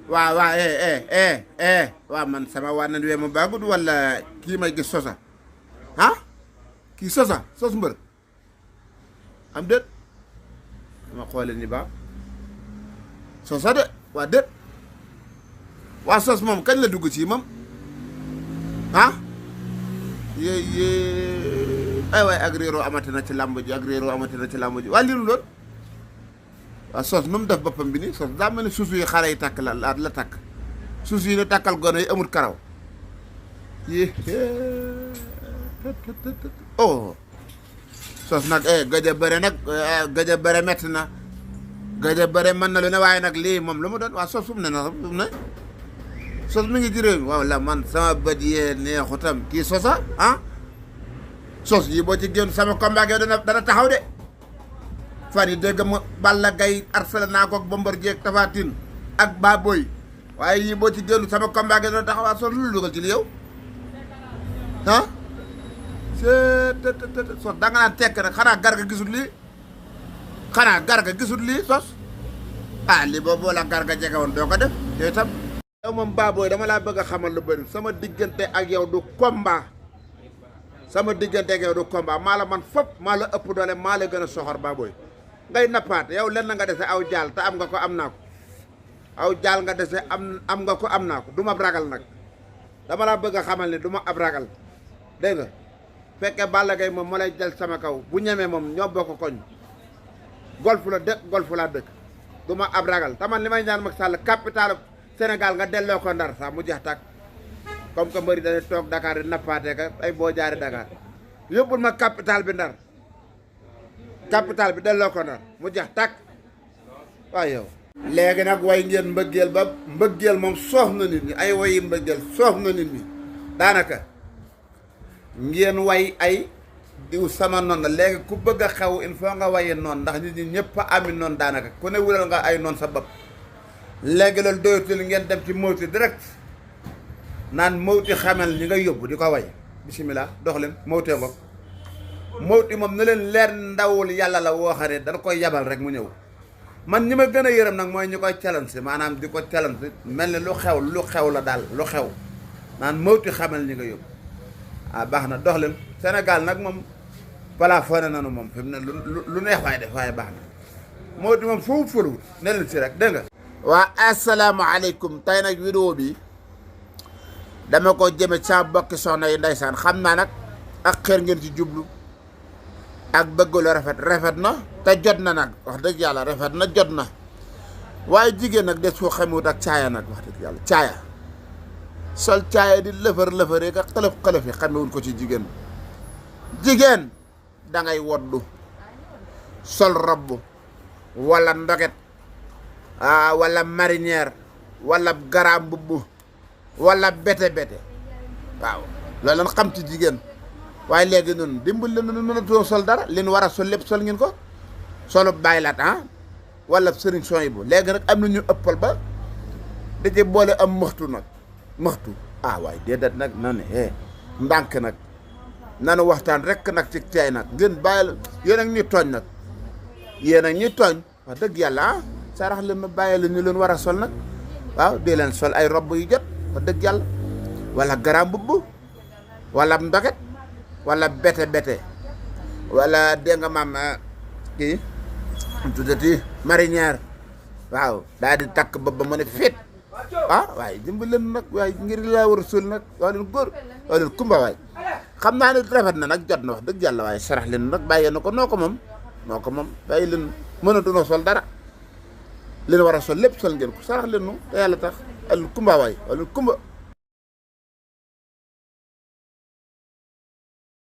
waa waa man sama waa nan wee ma baagut wala kii may gis sosa ah kii sos mbër am déet dama xoole ni ba sosa de waa déet waa sos moom kañ la dugg ci moom ah yé ay waay ak réeroo amati na ci làmb ji waa liinu lool waa sos nu mu def boppam bi ni sos daa mel ni suus yi xale yi takk la takk suus yi ne takkal gone yi amul karaw yé oh sos nag gëj a bëre metti na gëj a bëre mën na lu ne waaye nag lii moom lu mu doon waa sos fu mu ne na fu mu ne sos mi ngi ci réew mi waaw la man sama bët yee neexutam kii sosa ah sos yi boo ci génn sama combat yow dana taxaw de fan yi dégg ma Balla Gaye arsala naa ko ak Bombardier ak Tapha Tine ak Baboy waaye yii boo ci génn sama combat gi dana taxaw waa sos lu dugal ci li yow ah sos da nga naan tekk nag xanaa garga gisul lii sos ah lii boobu la garga jege woon doo ko def yooyu tam yow moom Baboy dama laa bëgg a xamal lu bëri sama diggante ak yow du combat maa la man fop maa la ëpp doole maa la gën a soxor Baboy ngay nappaat yow lenn nga dese aw jaal te am nga ko am naa ko aw jaal nga dese am nga ko am naa ko du ma ragal nag dama laa bëgg a xamal ne du ma ab ragal dégg nga fekkee Balla Gaye moom moo lay jël sama kaw bu ñemee moom ñoo bokk koñ golf la dëkk golf laa dëkk du ma ab ragal taman li may ñaan Macky Sall capital Sénégal nga delloo ko Ndar sax mu jeex tàkk comme que mbëri dañuy toog Dakar di nappaatee ka ay boo jaari Dakar yóbbul ma capital bi Ndar capital bi delloo ko Ndar mu jeex tàkk waaw yow léegi nag way ngeen mbëggeel ba mbëggeel moom soof na nit ñi ay wayi mbëggeel soof na nit ñi daanaka ngeen way ay diw sama noon la léegi ku bëgg a xew il faut nga waye noonu ndax nit ñi ñëpp a ami noonu daanaka ku ne wural nga ay noon sa bopp léegi loolu doyatul ngeen dem ci mawti direct naan mawti xamal ñi nga yóbbu di ko way bisimilah dox leen mawtee ngoog mawti moom na leen leer ndawul yàlla la woo xam ne dana koy yabal rek mu ñëw man ñi ma gën a yërëm nag mooy ñu koy challenge maanaam di ko challenge mel ni lu xew la daal lu xew naan mawti xamal ñi nga yóbbu ah baax na dox leen Sénégal nag moom balaa fone nanu moom fi mu ne lu neex waay def waaye baax na mawti moom foofu fëluwut ne leen si rek dégg nga waa asalaamaaleykum tey nag vidéo bi dama ko jëme sa bokki soxna yi ndeysaan xam naa nag ak xeer ngeen ci jublu ak bëgg lu rafet na te jot na nag wax dëgg yàlla rafet na jot na waaye jigéen nag des ko xamewut ak caaya nag wax dëgg yàlla caaya sol caaya di lëfër ka xëlëf yi xamewuñ ko ci jigéen da ngay woddu sol robb wala ndoget wala marinière wala garaam mbubb wala bete waaw loolu lan xam ci jigéen waaye léegi noonu dimbal la nu mënatoo sol dara li nu war a sol lépp sol ngeen ko solu baylaat wala sëriñ son yi bu léegi nag am na ñu ëppal ba da ci boole am maxtu waaye déedéet nag nan ndànk nag nanu waxtaan rek nag ci tey nag ngeen bàyyil yéen ak ñuy tooñ nag wax dëgg yàlla sarax leen ma bàyyi la ñu leen war a sol nag waaw dee leen sol ay robb yu jot wax dëgg yàlla wala garaam mbubb wala ndoget wala bete wala dégg nga maam kii tuddati marinière waaw daal di takk ba mu ne fit waaye dimbali leen nag waaye ngir laa war a sol nag waa leen góor waa leen kumba waay xam naa ne rafet na nag jot na wax dëgg yàlla waaye sarax leen nag bàyyi na ko noo ko moom bàyyi leen mënatunoo sol dara leen war a sol lépp sol ngeen ko sarax leen nu te yàlla tax al kumba waay wala kumba